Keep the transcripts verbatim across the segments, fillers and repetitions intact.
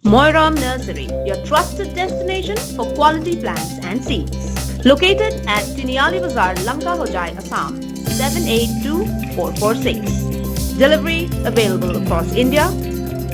Moiram Nursery, your trusted destination for quality plants and seeds. Located at Tiniali Bazar, Lanka Hojai, Assam, seven eight two four four six. Delivery available across India.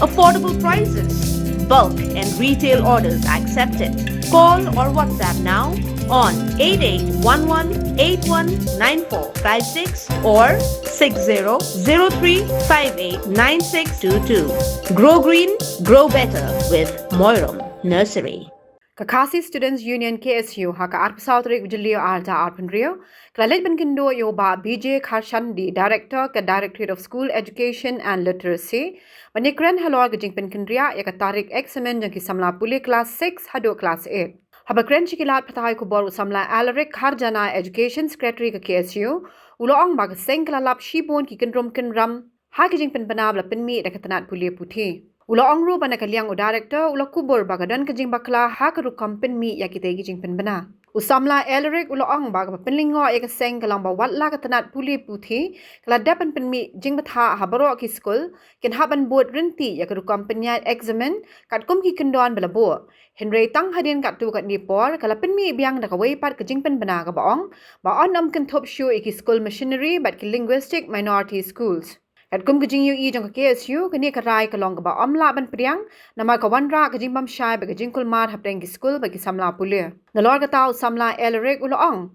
Affordable prices, bulk and retail orders accepted. Call or WhatsApp now on eight eight one one eight one nine four five six or six zero zero three five eight nine six two two. Grow green, grow better with Moiram Nursery. Ka Khasi Students Union, K S U, ha ka arphew saw tarik u Jylliew arhajar arphew hynriew, ka la leit ban kynduh ïa u Bah B J Kharshandi, Director ka Directorate of School Education and Literacy, ban ïakren halor ka jingpynkynriah ïa ka tarik eksamin jong ki samla pule klas six haduh klas eight. Haba kren sha ki lad pathai khubor u samla Alaric Kharjana, Education Secretary ka K S U, u la ong ba ka seng ka la lap shibun ki kynrum kynram ha ki jingpynbna ba la pynmih da ka tnat pule puthi. U la ong ruh ba na ka liang u Director u la kubur ba ka don ka jingbakla ha ka rukom pynmih ïa kitei ki jingpynbna. U samla Alaric u la ong ba kaba pynlyngngoh ïa ka seng ka long ba watla ka tnat pule puthi ka la dep ban pynmih jingbthah ha baroh ki skul, kin hap ban bud ryntih ïa ka rukom pynïaid eksamin katkum ki kyndon ba la buh. Hynrei tang hadien katto katne por ka la pynmih biang da kawei pat ka jingpynbna kaba ong ba yn ym kynthup shuh ïa ki skul missionary bad ki linguistic minority schools. Katkum ka jingïohi jong ka K S U, kane ka rai ka long kaba ym lah ban pdiang, namar ka wanrah ka jingbymshai bad ka jingkulmar hapdeng ki skul bad ki samla pule. Nalor kata u samla Alaric u la ong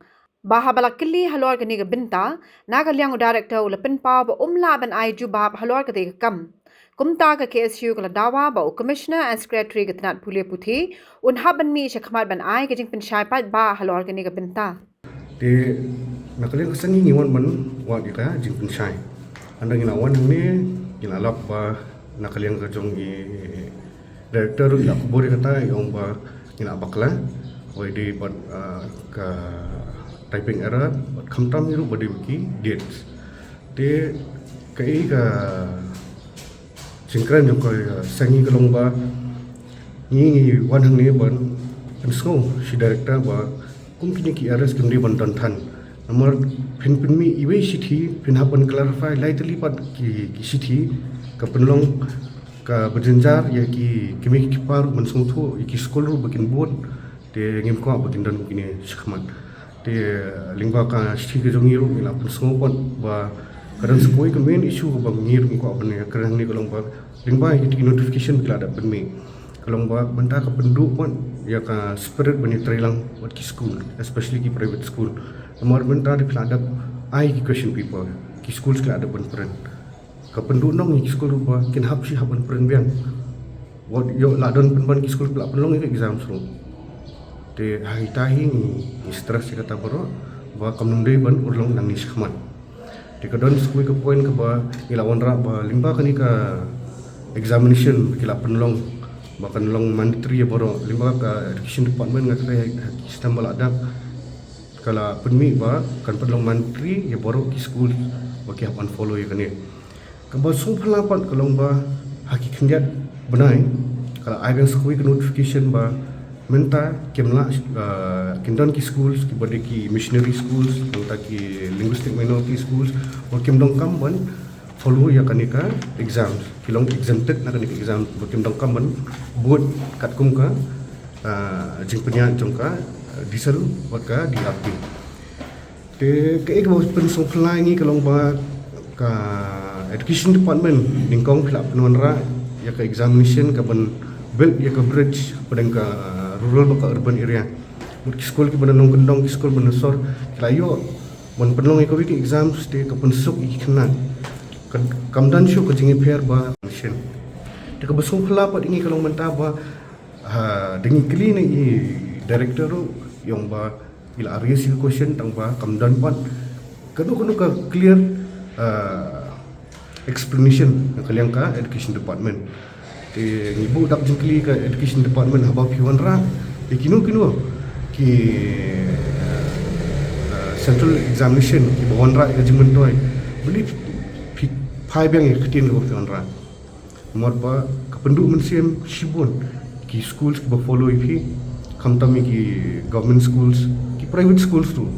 ba haba la kylli halor kane ka bynta na ka liang u Director u la pynpaw ba um lah ban ai jubab halor katei ka kam. Kumta ka K S U ka la dawa ba u Commissioner and Secretary ka tnat pule puthi un hap ban mih shakhmat ban ai ka jingpynshai paidbah halor kane ka bynta. Te na ka liang ka seng ngi wan ban wad ïa ka jingpynshai. Hynda ngi la wan hangne ngi la lap ba na ka liang ka jong i Director ruh i la kubur ïa kata, i ong ba ngi la bakla, wei dei bad, ah, ka typing error bad khamtam hi ruh ba dei ki dates. Te kaei ka jingkren jong ka, ah, seng ngi ka long ba ngi ngi wan hangne ban pynsngew sha i Director ba kum kine ki errors kim dei ban don than. Namar phin pynmih iwei i shithi phin hap ban clarify lai tylli pat ki, ki shithi, ka pynlong kaba jynjar ïa ki kmie ki kpa ruh ban sngewthuh, ïa ki skul ruh ba kin bud. Te ngim kwah ba kin don kine shakhmat. Te lyngba ka shithi ka jong ngi ruh ngi la pynsngew pat ba ka don sa kawei ka main issue kaba ngi ruh ngi kwah ban ïakren hangne ka long ba lyngba ïa ki notification ba ki la dep pynmih, ka long ba mynta ka pynduh pat ïa ka spirit ban ïatreilang bad ki skul, especially ki private school. Namar mynta da phi la dep ai ki question paper, ki skul ki la dep ban print. Ka pynduh noh ïa ki skul ruh ba kin hap shi hap ban print biang. Wat ïoh la don pynban ki skul ba la pynlong ïa ka exams ruh. Te ha ita hi ngi, ngi stress ïa kata baroh ba kam dei ban urlong nangne shakhmat. Te ka don sa kawei ka point kaba ngi la wanrah ba lyngba kane ka examination ba ki la pynlong ba kan long mandatory ïa baroh, lyngba ka Education Department nga tharai ha ki step ba la dep ka la pynmih ba kan pynlong mandatory ïa baroh ki school ba ki hap ban follow ïa kane. Kaba sngewphylla pat ka long ba ha ki khyndiat bnai ka la ai biang sa kawei ka notification ba mynta kim lah, ah, kin don ki schools kiba dei ki missionary schools, nangta ki linguistic minority schools, ba kim donkam ban follow ïa kane ka exams, ki long exempted na kane ka exams, ba kim donkam ban bud katkum ka, ah, jingpynïaid jong ka, ah, DSEL bad ka DRP. Te kaei kaba pynsngewphylla ïa ngi ka long ba ka Education Department nyngkong phi la pynwanrah ïa ka examination kaban build ïa ka bridge hapdeng ka rural bad ka urban area. Mut ki skul kiba na nongkyndong, ki skul ba na sor, ki la ïoh ban pynlong ïa kawei ka exams, te ka pynsuk ïa ki khynnah. Ka, kam don shuh ka jingïapher ba machine. Te kaba sngewphylla pat ïa ngi ka long mynta ba, ha, da ngi kylli na i director ruh, i ong ba i la raise ïa ka question tang ba kam don pat kano kano ka clear, ah, explanation na ka liang ka Education Department. Te ngi buh dak jingkylli ka Education Department, haba phi wanrah ïa kino kino ki, ah, central examination kiba wanrah ïa ka jingmyntoi, balei phi phai biang ïa ka ktien kaba phi wanrah? Namar ba ka pynduh mynsiem shibun ki schools kiba follow ïa phi, khamtam ïa ki government schools, ki private schools ruh.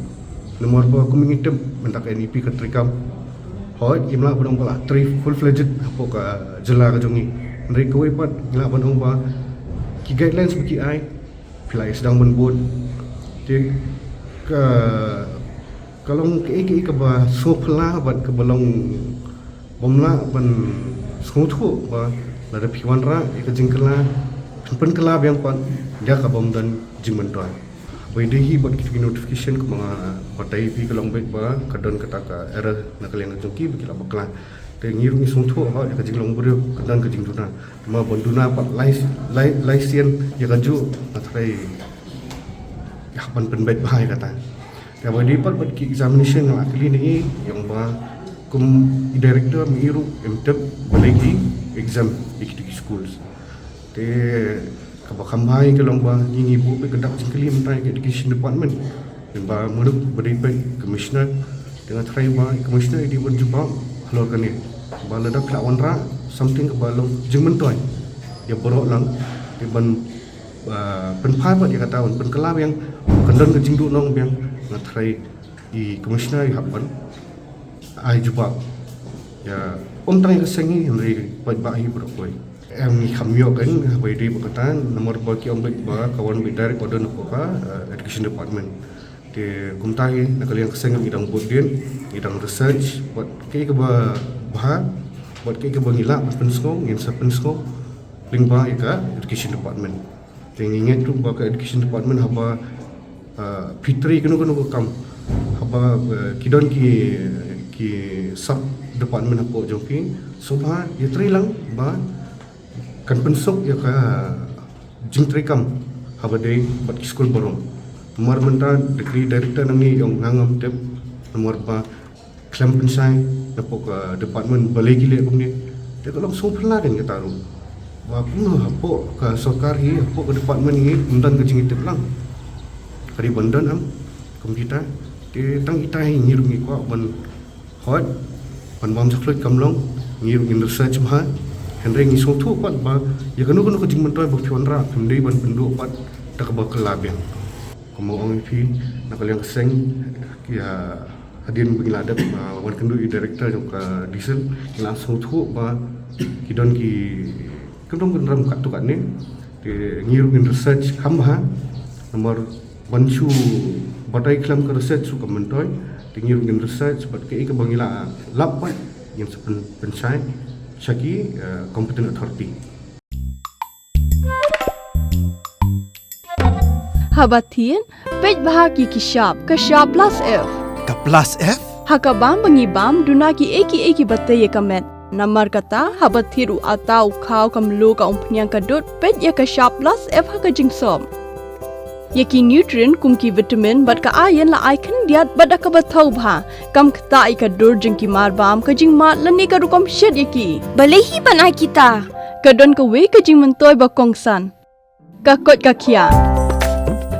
Namar ba kum ngi tip mynta ka N E P ka treikam, hooid, ngim lah ban ong ba la trei full fledged hapoh ka jylla ka jong ngi. Hynrei kawei pat ngi lah ban ong ba ki guidelines ba ki ai, phi la ïa sdang ban bud. Te ka, ka long kaei kaei kaba sngewphylla bad kaba long bym lah ban sngewthuh ba lada phi wanrah ïa ka jingkylla, phin pynkylla biang pat da kaba ym don jingmyntoi. Ba ïadei hi bad kita ki notification kumba nga batai ïa phi, ka long beit ba ka don kata ka error na ka liang ka jong ki ba ki la bakla. Te ngi ruh ngi sngewthuh hooid ïa ka jinglong briew ka don ka jingduna. Namar ban duna pat lai, lai, lai sien ïa kajuh nga tharai ïa ban pynbeit bha ïa kata. Te ba ïadei pat bad ki examination nga la kylli na i, ïa ong ba kum i director ma i ruh em tip balei ki exempt ïa kita ki schools. Te kaba kham bha hi ka long ba ngi ngi buh beit ka dak jingkylli mynta ïa ka education department. Ba mano ba dei peit commissioner. Te nga tharai ba i commissioner i dei ban jubab halor kane. Ba lada phi la wanrah something kaba long jingmyntoi ïa baroh lang, te ban, ah, pynphai pat ïa kata, ban pynkylla biang, kan don ka jingduhnong biang. Nga tharai i commissioner i hap ban ai jubab ïa, ym tang ïa ka seng hi hynrei paidbah hi baroh kawei. Em, ngi kham ïoh kan, haba ïadei bad kata, namar ba ki ong beit ba ka wan beit direct order na ka, eh, education department. Te kumta hi na ka liang ka seng ngi dang bud dien, ngi dang research bad kaei kaba bha, bad kaei kaba ngi lah ban pynsngew ngin sa pynsngew lyngba ïa ka education department. Te ngi ngeit ruh ba ka education department haba, ah, phi trei kano kano ka kam, haba, eh, ki don ki, ki sub department hapoh jong phi, sngewbha ïa trei lang ba kan pynsuk ïa ka jingtrei kam haba dei bad ki skul baroh. Namar mynta da kri director nangne i ong nga ngam tip, namar ba khlem pynshai napoh ka department balei ki leh kumne. Te ka long sngewphylla kan kata ruh ba kumno hapoh ka sorkar hi, hapoh ka department hi ym don ka jingïatip lang. Ka dei ban don em kum kita. Te tang kita hi ngi ruh ngi kwah ban hooid, ban bam jakhlud kam long, ngi ruh ngin research bha. Hynrei ngi sngewthuh pat ba ïa kano kano ka jingmyntoi ba phi wanrah phim dei ban pynduh pat da kaba kylla biang. Kumba ong ïa phi, na ka liang ka seng, ïa hadien ba ngi la dep, ah, wan kynduh ïa i director jong ka DSIL, ngi la sngewthuh ba ki don ki, ki don ki ram katto katne. Te ngi ruh ngin research kham bha, namar ban shu batai khlem ka research ruh kam myntoi. Te ngi ruh ngin research bad kaei kaba ngi la lap pat ngin sa pyn-, pynshai sha ki, eh, competent authority. Haba thied, peit bha ki ki shap, ka shap plus F. Ka plus F? Ha ka bam ba ngi bam, duna kiei kiei kiba tei ïa ka met. Namar kata, haba thied u atta u khaw, ka mluh, ka umphniang, ka dud, peit ïa ka shap plus F ha ka jingsop. Ïa ki nutrient kum ki vitamin bad ka iron la ai khyndiat bad da kaba thaw bha. Kam ktah ïa ka dur jong ki mar bam, ka jingmad lane ka rukom shet ïa ki. Balei hi ban ai kita? Ka don kawei ka jingmyntoi ba kongsan. Ka koit ka khiah.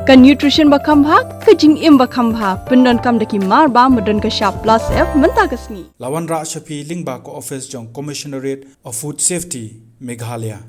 Ka nutrition ba kham bha, ka jingim ba kham bha, pyndonkam da ki mar bam ba don ka shap plus F mynta ka sngi. La wanrah sha phi lyngba ka office jong Commissionerate of Food Safety, Meghalaya.